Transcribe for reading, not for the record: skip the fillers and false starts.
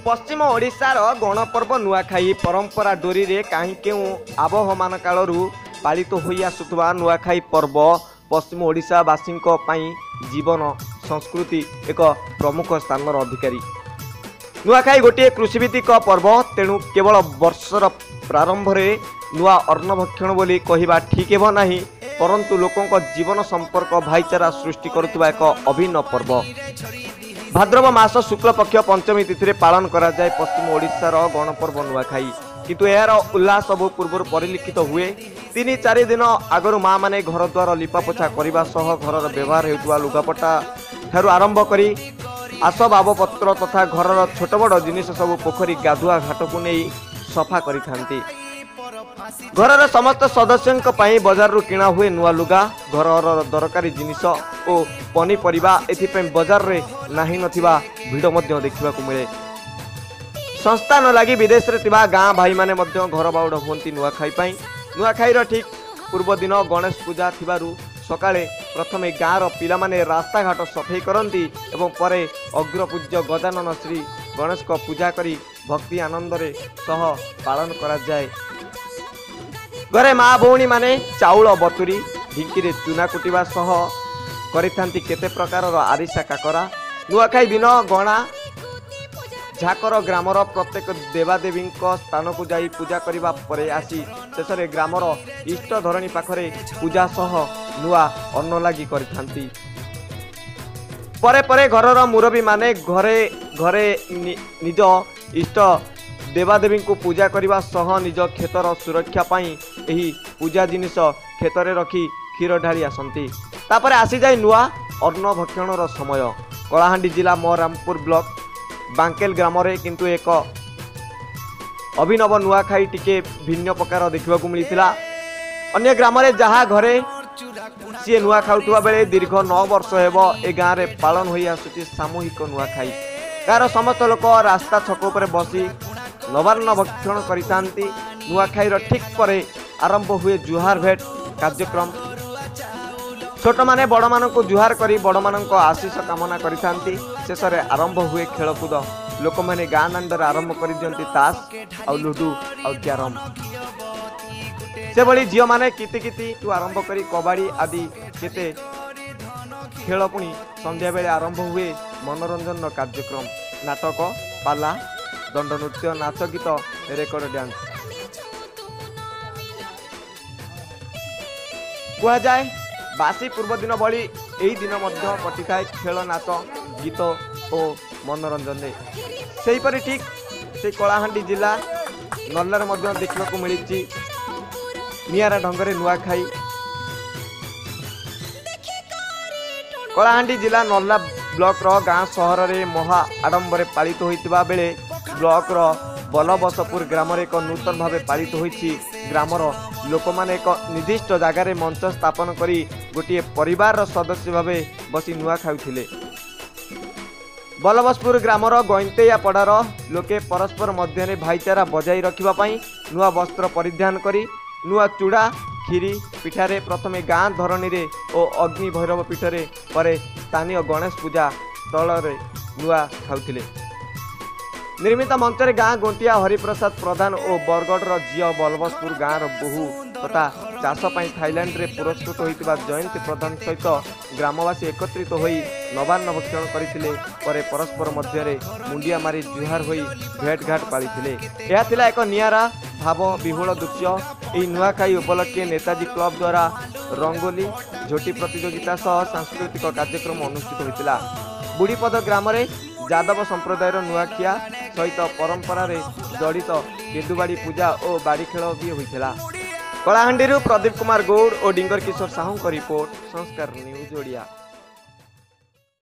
ପଶ୍ଚିମ ଓଡ଼ିଶାର ଗଣପର୍ବ ନୂଆଖାଇ ପରମ୍ପରା ଡୋରିରେ କାହିଁ କେଉଁ ଆବହମାନ କାଳରୁ ପାଳିତ ହୋଇ ଆସୁଥିବା ନୂଆଖାଇ ପର୍ବ ପଶ୍ଚିମ ଓଡ଼ିଶାବାସୀଙ୍କ ପାଇଁ ଜୀବନ ସଂସ୍କୃତି ଏକ ପ୍ରମୁଖ ସ୍ଥାନର ଅଧିକାରୀ। ନୂଆଖାଇ ଗୋଟିଏ କୃଷିଭିତ୍ତିକ ପର୍ବ, ତେଣୁ କେବଳ ବର୍ଷର ପ୍ରାରମ୍ଭରେ ନୂଆ ଅନ୍ନ ଭକ୍ଷଣ ବୋଲି କହିବା ଠିକ୍ ହେବ ନାହିଁ, ପରନ୍ତୁ ଲୋକଙ୍କ ଜୀବନ ସମ୍ପର୍କ ଭାଇଚାରା ସୃଷ୍ଟି କରୁଥିବା ଏକ ଅଭିନ୍ନ ପର୍ବ। ଭାଦ୍ରବ ମାସ ଶୁକ୍ଳପକ୍ଷ ପଞ୍ଚମୀ ତିଥିରେ ପାଳନ କରାଯାଏ ପଶ୍ଚିମ ଓଡ଼ିଶାର ଗଣପର୍ବ ନୂଆଖାଇ। କିନ୍ତୁ ଏହାର ଉଲ୍ଲାସ ବହୁ ପୂର୍ବରୁ ପରିଲକ୍ଷିତ ହୁଏ। 3-4 ଦିନ ଆଗରୁ ମାଆମାନେ ଘର ଦ୍ୱାର ଲିପାପୋଛା କରିବା ସହ ଘରର ବ୍ୟବହାର ହେଉଥିବା ଲୁଗାପଟା ଠାରୁ ଆରମ୍ଭ କରି ଆସବାବପତ୍ର ତଥା ଘରର ଛୋଟ ବଡ଼ ଜିନିଷ ସବୁ ପୋଖରୀ ଗାଧୁଆ ଘାଟକୁ ନେଇ ସଫା କରିଥାନ୍ତି। ଘରର ସମସ୍ତ ସଦସ୍ୟଙ୍କ ପାଇଁ ବଜାରରୁ କିଣା ହୁଏ ନୂଆ ଲୁଗା, ଘରର ଦରକାରୀ ଜିନିଷ ଓ ପନିପରିବା। ଏଥିପାଇଁ ବଜାରରେ ନାହିଁ ନଥିବା ଭିଡ଼ ମଧ୍ୟ ଦେଖିବାକୁ ମିଳେ। ସଂସ୍ଥା ନ ଲାଗି ବିଦେଶରେ ଥିବା ଗାଁ ଭାଇମାନେ ମଧ୍ୟ ଘର ବାଉଡ଼ ହୁଅନ୍ତି ନୂଆଖାଇ ପାଇଁ। ନୂଆଖାଇର ଠିକ୍ ପୂର୍ବଦିନ ଗଣେଶ ପୂଜା ଥିବାରୁ ସକାଳେ ପ୍ରଥମେ ଗାଁର ପିଲାମାନେ ରାସ୍ତାଘାଟ ସଫେଇ କରନ୍ତି ଏବଂ ପରେ ଅଗ୍ରପୂଜ୍ୟ ଗଜାନନ ଶ୍ରୀ ଗଣେଶଙ୍କ ପୂଜା କରି ଭକ୍ତି ଆନନ୍ଦରେ ସହ ପାଳନ କରାଯାଏ। ଘରେ ମା ଭଉଣୀମାନେ ଚାଉଳ ବତୁରି ଢିଙ୍କିରେ ଚୁନା କୁଟିବା ସହ କରିଥାନ୍ତି କେତେ ପ୍ରକାରର ଆରିସା କାକରା। ନୂଆଖାଇ ଦିନ ଗଣା ଝାକର ଗ୍ରାମର ପ୍ରତ୍ୟେକ ଦେବାଦେବୀଙ୍କ ସ୍ଥାନକୁ ଯାଇ ପୂଜା କରିବା ପରେ ଆସି ଶେଷରେ ଗ୍ରାମର ଇଷ୍ଟ ଧରଣୀ ପାଖରେ ପୂଜା ସହ ନୂଆ ଅନ୍ନ ଲାଗି କରିଥାନ୍ତି। ପରେ ପରେ ଘରର ମୁରବୀମାନେ ଘରେ ଘରେ ନିଜ ଇଷ୍ଟ ଦେବାଦେବୀଙ୍କୁ ପୂଜା କରିବା ସହ ନିଜ କ୍ଷେତର ସୁରକ୍ଷା ପାଇଁ ଏହି ପୂଜା ଜିନିଷ କ୍ଷେତରେ ରଖି କ୍ଷୀର ଢାଳି ଆସନ୍ତି। ତାପରେ ଆସିଯାଏ ନୂଆ ଅନ୍ନ ଭକ୍ଷଣର ସମୟ। କଳାହାଣ୍ଡି ଜିଲ୍ଲା ମହରାମପୁର ବ୍ଲକ ବାଙ୍କେଲ ଗ୍ରାମରେ କିନ୍ତୁ ଏକ ଅଭିନବ ନୂଆଖାଇ ଟିକେ ଭିନ୍ନ ପ୍ରକାର ଦେଖିବାକୁ ମିଳିଥିଲା। ଅନ୍ୟ ଗ୍ରାମରେ ଯାହା ଘରେ ସିଏ ନୂଆ ଖାଉଥିବା ବେଳେ ଦୀର୍ଘ 9 ବର୍ଷ ହେବ ଏ ଗାଁରେ ପାଳନ ହୋଇ ଆସୁଛି ସାମୂହିକ ନୂଆଖାଇ। ଗାଁର ସମସ୍ତ ଲୋକ ରାସ୍ତା ଛକ ଉପରେ ବସି ନବାନ୍ନ ଭକ୍ଷଣ କରିଥାନ୍ତି। ନୂଆଖାଇର ଠିକ୍ ପରେ ଆରମ୍ଭ ହୁଏ ଜୁହାର ଭେଟ କାର୍ଯ୍ୟକ୍ରମ। ଛୋଟମାନେ ବଡ଼ମାନଙ୍କୁ ଜୁହାର କରି ବଡ଼ମାନଙ୍କ ଆଶିଷ କାମନା କରିଥାନ୍ତି। ଶେଷରେ ଆରମ୍ଭ ହୁଏ ଖେଳକୁଦ। ଲୋକମାନେ ଗାଁ ଦାଣ୍ଡରେ ଆରମ୍ଭ କରିଦିଅନ୍ତି ତାସ ଆଉ ଲୁଡୁ ଆଉ କ୍ୟାରମ। ସେଭଳି ଝିଅମାନେ କିତିକିତିଠୁ ଆରମ୍ଭ କରି କବାଡ଼ି ଆଦି କେତେ ଖେଳ। ପୁଣି ସନ୍ଧ୍ୟାବେଳେ ଆରମ୍ଭ ହୁଏ ମନୋରଞ୍ଜନର କାର୍ଯ୍ୟକ୍ରମ, ନାଟକ, ପାଲା, ଦଣ୍ଡନୃତ୍ୟ, ନାଚ ଗୀତ, ରେକର୍ଡ ଡ୍ୟାନ୍ସ। କୁହାଯାଏ ବାସି ପୂର୍ବଦିନ ଭଳି ଏହି ଦିନ ମଧ୍ୟ କଟିଥାଏ ଖେଳ, ନାଚ ଗୀତ ଓ ମନୋରଞ୍ଜନରେ। ସେହିପରି ଠିକ୍ ସେଇ କଳାହାଣ୍ଡି ଜିଲ୍ଲା ନର୍ଲାରେ ମଧ୍ୟ ଦେଖିବାକୁ ମିଳିଛି ନିଆରା ଢଙ୍ଗରେ ନୂଆଖାଇ। କଳାହାଣ୍ଡି ଜିଲ୍ଲା ନର୍ଲା ବ୍ଲକର ଗାଁ ସହରରେ ମହା ଆଡ଼ମ୍ବରେ ପାଳିତ ହୋଇଥିବା ବେଳେ ବ୍ଲକର ବଲବସପୁର ଗ୍ରାମରେ ଏକ ନୂତନ ଭାବେ ପାଳିତ ହୋଇଛି। ଗ୍ରାମର ଲୋକମାନେ ଏକ ନିର୍ଦ୍ଦିଷ୍ଟ ଜାଗାରେ ମଞ୍ଚ ସ୍ଥାପନ କରି ଗୋଟିଏ ପରିବାରର ସଦସ୍ୟ ଭାବେ ବସି ନୂଆ ଖାଉଥିଲେ। ବଲବସପୁର ଗ୍ରାମର ଗଇନ୍ତେଇଆ ପଡ଼ାର ଲୋକେ ପରସ୍ପର ମଧ୍ୟରେ ଭାଇଚାରା ବଜାଇ ରଖିବା ପାଇଁ ନୂଆ ବସ୍ତ୍ର ପରିଧାନ କରି ନୂଆ ଚୂଡ଼ା କ୍ଷୀରି ପିଠାରେ ପ୍ରଥମେ ଗାଁ ଧରଣୀରେ ଓ ଅଗ୍ନି ଭୈରବ ପୀଠରେ, ପରେ ସ୍ଥାନୀୟ ଗଣେଶ ପୂଜା ସ୍ଥଳରେ ନୂଆ ଖାଉଥିଲେ। ନିର୍ମିତ ମଞ୍ଚରେ ଗାଁ ଗୋଣ୍ଟିଆ ହରିପ୍ରସାଦ ପ୍ରଧାନ ଓ ବରଗଡ଼ର ଝିଅ ବଲବସପୁର ଗାଁର ବୋହୂ ତଥା ଚାଷ ପାଇଁ ଥାଇଲାଣ୍ଡରେ ପୁରସ୍କୃତ ହୋଇଥିବା ଜୟନ୍ତୀ ପ୍ରଧାନ ସହିତ ଗ୍ରାମବାସୀ ଏକତ୍ରିତ ହୋଇ ନବାନ୍ନ ଭକ୍ଷଣ କରିଥିଲେ। ପରେ ପରସ୍ପର ମଧ୍ୟରେ ମୁଣ୍ଡିଆ ମାରି ଜୁହାର ହୋଇ ଭେଟଘାଟ ପାଳିଥିଲେ। ଏହା ଥିଲା ଏକ ନିଆରା ଭାବ ବିହୁଳ ଦୃଶ୍ୟ। ଏହି ନୂଆଖାଇ ଉପଲକ୍ଷେ ନେତାଜୀ କ୍ଲବ ଦ୍ୱାରା ରଙ୍ଗୋଲି ଝୋଟି ପ୍ରତିଯୋଗିତା ସହ ସାଂସ୍କୃତିକ କାର୍ଯ୍ୟକ୍ରମ ଅନୁଷ୍ଠିତ ହୋଇଥିଲା। ବୁଢ଼ୀପଦ ଗ୍ରାମରେ ଯାଦବ ସମ୍ପ୍ରଦାୟର ନୂଆଖିଆ ସହିତ ପରମ୍ପରାରେ ଜଡ଼ିତ କେନ୍ଦୁବାଡ଼ି ପୂଜା ଓ ବାଡ଼ି ଖେଳ ବି ହୋଇଥିଲା। କଳାହାଣ୍ଡିରୁ ପ୍ରଦୀପ କୁମାର ଗୌଡ଼ ଓ ଡିଙ୍ଗର କିଶୋର ସାହୁଙ୍କ ରିପୋର୍ଟ, ସଂସ୍କାର ନ୍ୟୁଜ୍ ଓଡ଼ିଆ।